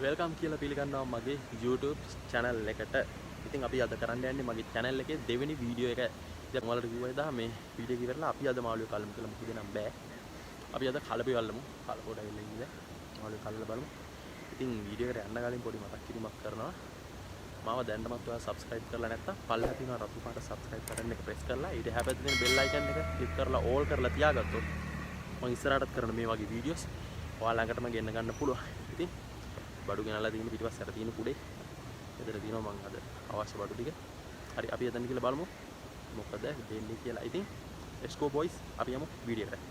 Welcome කියලා පිළිගන්නවා මගේ YouTube channel එකට. ඉතින් අපි අද කරන්න යන්නේ මගේ channel එකේ දෙවෙනි වීඩියෝ එක. ඉතින් ඔයාලට කිව්වා එදා මේ වීඩියෝ එක ඉවරලා අපි අද මාළුවෙක් අල්ලමු කියලා. මොකද නම් බෑ. අපි අද කලපේ අල්ලමු. කලපොඩ ඇවිල්ලා ඉන්නේ දැන්. මාළුවෙක් අල්ලලා බලමු. ඉතින් වීඩියෝ එකට යන්න කලින් පොඩි මතක් කිරීමක් කරනවා. මාව දැනටමත් ඔයා සබ්ස්ක්‍රයිබ් කරලා නැත්තම් පල්ලෙහා තියෙන රතු පාට සබ්ස්ක්‍රයිබ් බටන් එක ප්‍රෙස් කරලා ඊට එහා පැත්තේ තියෙන බෙල් අයිකන් එක ක්ලික් කරලා ඕල් කරලා තියාගත්තොත් මං ඉස්සරහටත් කරන මේ වගේ වීඩියෝස් ඔයා ළඟටම ගෙන්න ගන්න පුළුවන්. ඉතින් බඩු ගෙනල්ලා තියෙන පිටිපස්සට තියෙන කුඩේ එතන තියෙනවා මං අද අවශ්‍ය බඩු ටික. හරි, අපි එතන කියලා බලමු මොකද වෙන්නේ කියලා. ඉතින් let's go boys, අපි යමු වීඩියෝ එකට.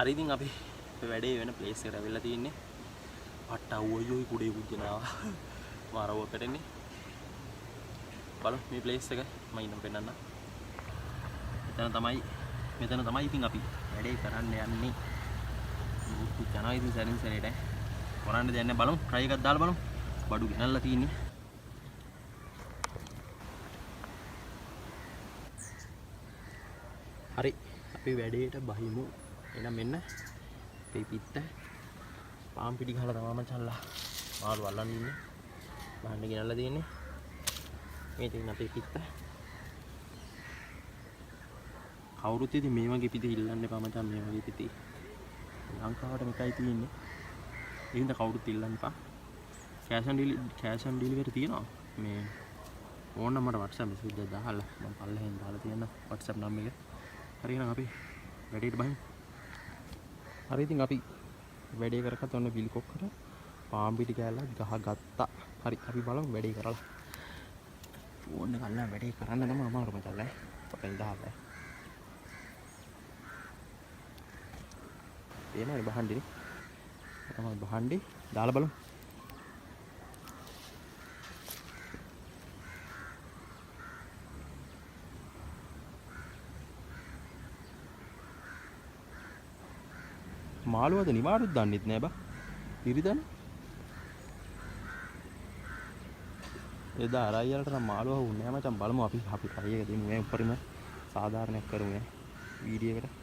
හරි, ඉතින් අපි වැඩේ වෙන ප්ලේස් එකට ඇවිල්ලා තියෙන්නේ. පට්ට අවුවයි ඔයි කුඩේ කුජ්ජනාවා. මාර අවුවක් වැටෙන්නේ. බලමු මේ ප්ලේස් එක මම ඉන්නම් පෙන්නන්න. මෙතන තමයි ඉතින් අපි වැඩේ කරන්න යන්නේ. මුතු යනවා ඉතින් සැරින් සැරේට. කරන්න දෙයක් නැහැ, බලමු ට්‍රයි එකක් දාලා බලමු. බඩු ගෙනල්ලා තියෙන්නේ. හරි, අපි වැඩේට බහිමු. එහෙනම් මෙන්න අපේ පිත්ත පාන් පිටි ගහලා තමයි මචංලා මාළු අල්ලන් ඉන්නේ. බහන්න ගෙනල්ලා තියෙන්නේ. මේ තියෙන අපේ පිත්ත. කවුරුත් ඉතින් මේ වගේ පිටි ඉල්ලන්න එපා මචං, මේ වගේ පිටි. ලංකාවට මේකයි තියෙන්නේ. ඒ හින්දා කවුරුත් ඉල්ලන්න එපා. කෑෂ් ඔන් ඩෙලිවරි තියෙනවා. මේ ඕන නම් මට WhatsApp message එකක් දාලා මම පල්ලෙහෙන් දාලා තියන්න WhatsApp නම් එක. හරි, එහෙනම් අපි වැඩේට බහිමු. හරි, ඉතින් අපි වැඩේ කරගත්ත ඔන්න විලිකොක්කට පාන් පිටි කෑල්ලක් ගහගත්තා. හරි, අපි බලමු වැඩේ කරලා. ෆෝන් එක අල්ලන් වැඩේ කරන්න තමයි අමාරු මචං ඈ. පොතෙන් දාලා. පේනවනේ බහණ්ඩේ නේ. තමයි බහණ්ඩේ දාලා බලමු. මාළුවද නිවාඩුත් දන්නෙත් නෑ බා. ඉරිදනේ. එදා අර අයියාලට නම් මාළුව වුණේ නෑ මචං. බලමු අපි අපි try එක දෙමු ඈ. උපරිම සාධාරණයක් කරමු ඈ වීඩියෝ එකට.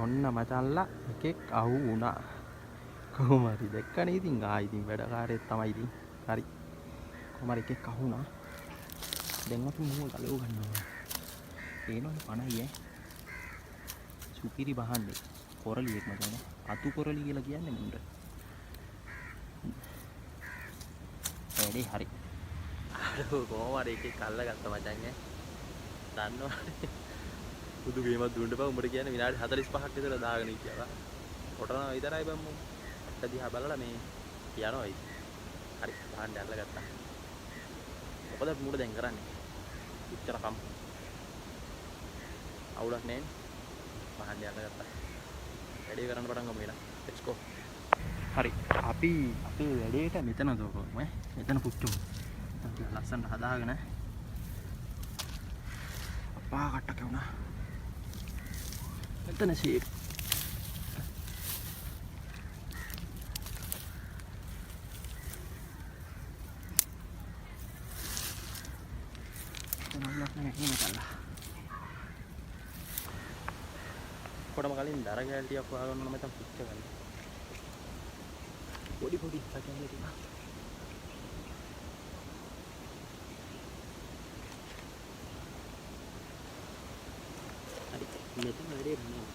ඔන්න මචල්ලා එකෙක් අහු වුණා. කොහොම හරි දැක්කනේ ඉතින්. ආ ඉතින් වැඩකාරයෙක් තමයි ඉතින්. හරි. කොහොම හරි එකෙක් අහු වුණා. දැන් අපි මුව ගලව ගන්නවා. පේනවනේ පණයි ඈ. සුපිරි බහන්නේ. කොරලියෙක් මචං. අතු කොරලි කියලා කියන්නේ මුන්ට. වැඩේ හරි. අර කොහොම හරි එකෙක් අල්ලගත්තා මචං ඈ. දන්නවනේ. බුදු ගේමක් දුන්න බා උඹට කියන්නේ විනාඩි 45ක් විතර දාගෙන හිටියා බා. කොටනවා විතරයි බං මුන්. ඇත්ත දිහා බලලා මේ යනවා ඉතින්. හරි, බහන්න අල්ලගත්තා. මොකද අපි මුඩ දැන් කරන්නේ? ඉච්චර කම්. අවුලක් නෑනේ. බහන්න අල්ලගත්තා. වැඩේ කරන්න පටන් ගමු එහෙනම්. Let's go. හරි, අපි අපේ වැඩේට මෙතන දෝකමු ඈ. මෙතන පුච්චමු. මෙතන ලස්සනට හදාගෙන අප්පා කට්ටක් වුණා. මෙතන ෂේප්. එතන අවුලක් නෑ නේ මචල්ලා. ඔක්කොටම කලින් දර කෑලි ටිකක් හොයාගන්න ඕන මචං පිච්ච ගන්න. පොඩි පොඩි දර කෑලි ටිකක්. හරි මෙතන වැඩේ නෑ.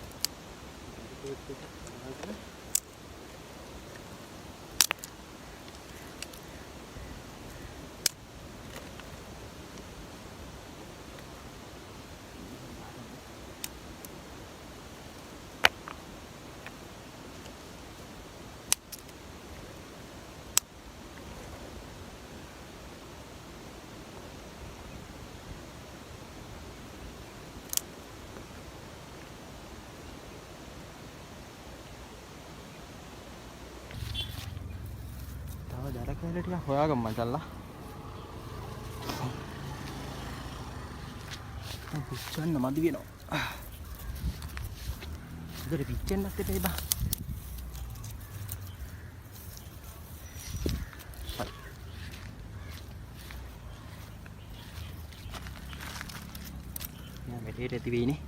හරි ටිකක් හොයාගෙන දර කෑලි ටිකක් හොයාගමු මචල්ලා. දැන් පිච්චන්න මදි වෙනවා. ඉතින් පිච්චෙන්නත් එපා බා. හරි. නෑ මෙටේට ඇති වෙයිනේ.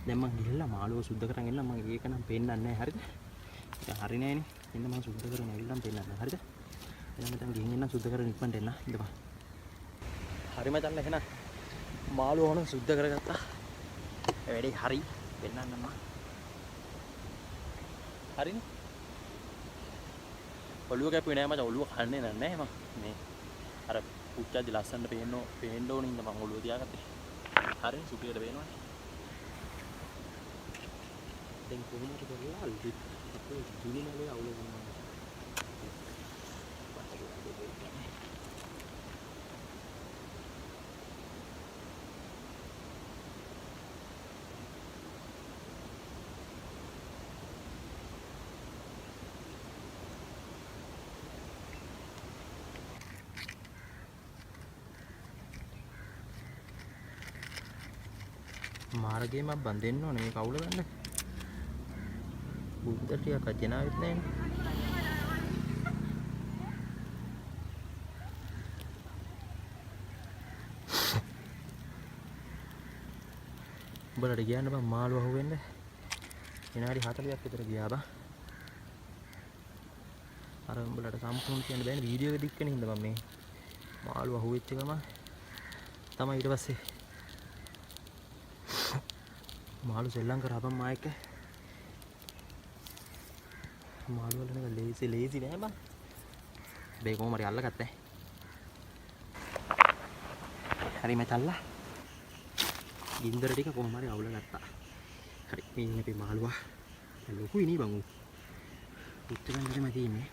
දැන් මං ගිහලා මාළුව සුද්ධ කරන් එන්න. මං ඒක නම් පෙන්නන්නේ නෑ හරිද? ඒක හරි නෑනේ. එන්න මං සුද්ධ කරගෙන ඇවිල්ලාම පෙන්නන්න හරිද? එහෙනම් මචං ගිහින් එන්න සුද්ධ කරගෙන ඉක්මනට එන්න. ඉඳපන්. හරි මචං එහෙනම් මාළුව ඕන සුද්ධ කරගත්තා. ඒ වැඩේ හරි පෙන්නන්න මං. හරිනේ. ඔළුව කැපුවේ නෑ මචං. ඔළුව කන්නේ නෑ මං. මේ අර පුච්චද්දි ලස්සනට පේන්න ඕන හින්දා මං ඔළුව තියාගත්තේ. හරිනේ සුපියට පේනවනේ. දැන් කොහොම හරි කරලා අපේ ගිනි මලේ අවුල ගන්නවා මචං. මාර්ගයම බන් දෙන්න ඕනේ මේ කවුල ගන්න. බුද්ධ ටිකක් අජනාවෙත් නෑනේ. උඹලට කියන්න බං මාළු අහුවෙන්න විනාඩි 40ක් විතර ගියා බං. අර උඹලට සම්පූර්ණ කියන්න බෑනේ වීඩියෝ එක දික් වෙන හින්දා බං මේ මාළු අහුවෙච්ච ගමන් තමයි ඊට පස්සේ මාළු සෙල්ලම් කරා බං මා එක්ක. මාළු වල නේද ලේසි ලේසි නෑ බං. හැබැයි කොහොම හරි අල්ලගත්තා. හරි මචල්ලා. ගින්දර ටික කොහොම හරි අවුල ගත්තා. හරි මේ ඉන්නේ අපේ මාළුවා. දැන් ලොකුයි නේ බං ඌ. පුච්ච ගන්න තමයි තියෙන්නේ.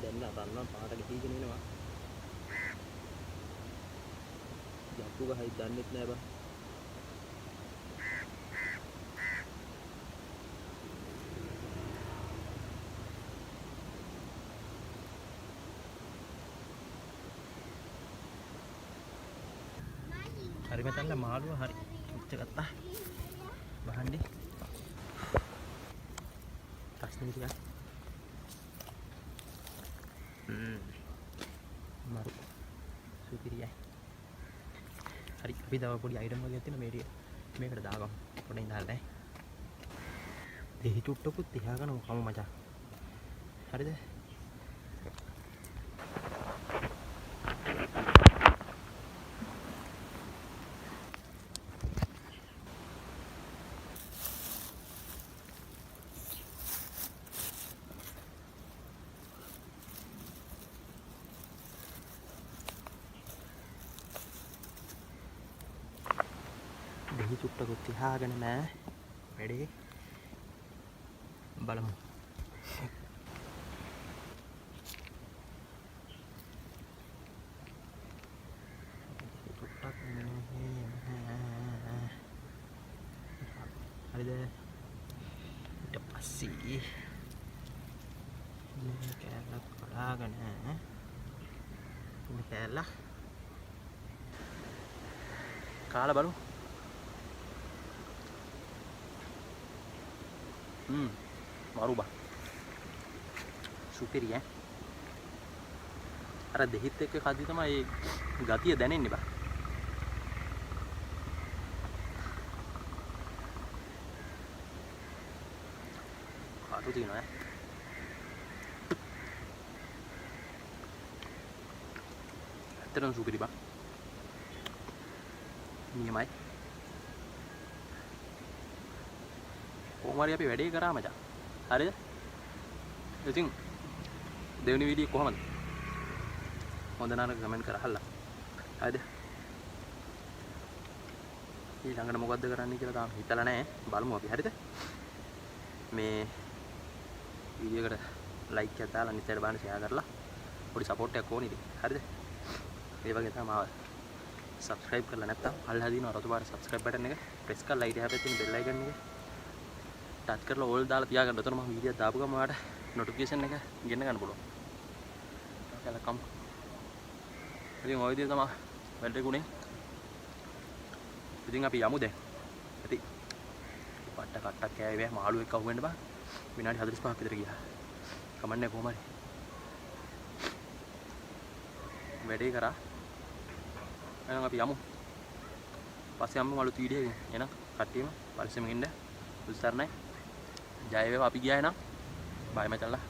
දැන් රන්වන් පාට ගිහිගෙන එනවා. යප්පු ගහයි දන්නෙත් නෑ බං. හරි මචං මාළුව හරි උච්ච ගත්තා. බහන්නේ. ප්‍රශ්න ටිකක්. මරු සුපිරියයි. හරි අපි තව පොඩි අයිටම් වගේක් තියෙනවා මේ ටික මේකට දාගමු. පොඩි ඉඳලා නෑ. දෙහි චුට්ටකුත් තියාගෙන කමු මචං. හරිද? දෙහි චුට්ටකුත් තියාගෙන නෑ වැඩේ බලමු. හරිද? ඊට පස්සේ මේ කෑල්ලක් කඩාගෙන මේ කෑල්ල කාලා බලමු. මරු බා. සුපිරි ඈ. අර දෙහිත් එක්ක කද්දි තමයි ඒ ගතිය දැනෙන්නේ බා. කටු තියෙනවා ඈ. ඇත්තටම සුපිරි බා. නියමයි. කොහොම හරි අපි වැඩේ කරා මචං. හරිද? ඉතින් දෙවෙනි වීඩියෝ කොහමද? හොඳ නරක කමෙන්ට් කරහල්ලා. හරිද? ඊළඟට මොකද්ද කරන්න කියලා තාම හිතලා නැහැ. බලමු අපි. හරිද? මේ වීඩියෝ එකට ලයික් එකක් දාලා අනිත් අයට බලන්න ෂෙයා කරලා පොඩි සපෝට් එකක් ඕනේ ඉතින්. හරිද? ඒ වගේ තමයි ආව සබ්ස්ක්‍රයිබ් කරලා නැත්තම් පල්ලෙහා තියෙන රතු පාට සබ්ස්ක්‍රයිබ් බටන් එක ප්‍රෙස් කරලා ඊට එහා පැත්තේ තියෙන බෙල් අයිකන් එක ටච් කරලා ඕල් දාලා තියාගන්න. එතකොට මම වීඩියෝ දාපු ගමන් ඔයාලට නොටිෆිකේෂන් එක ගෙන්න ගන්න පුළුවන්. කියලා කම්. ඉතින් ඔය විදිහට තමයි වැඩ ගුණේ. ඉතින් අපි යමු දැන්. ඇති. පට්ට කට්ටක් කෑවේ බෑ මාළු එක්ක අහුවෙන්න බා. විනාඩි 45ක් විතර ගියා. කමන්නේ කොහොම හරි. වැඩේ කරා. එහෙනම් අපි යමු. පස්සේ යමු අලුත් වීඩියෝ එකකින්. එහෙනම් කට්ටියම පරිස්සමෙන් ඉන්න. උත්සාහනයි. ජය වේවා අපි ගියා එහෙනම්. බයි මචංලා.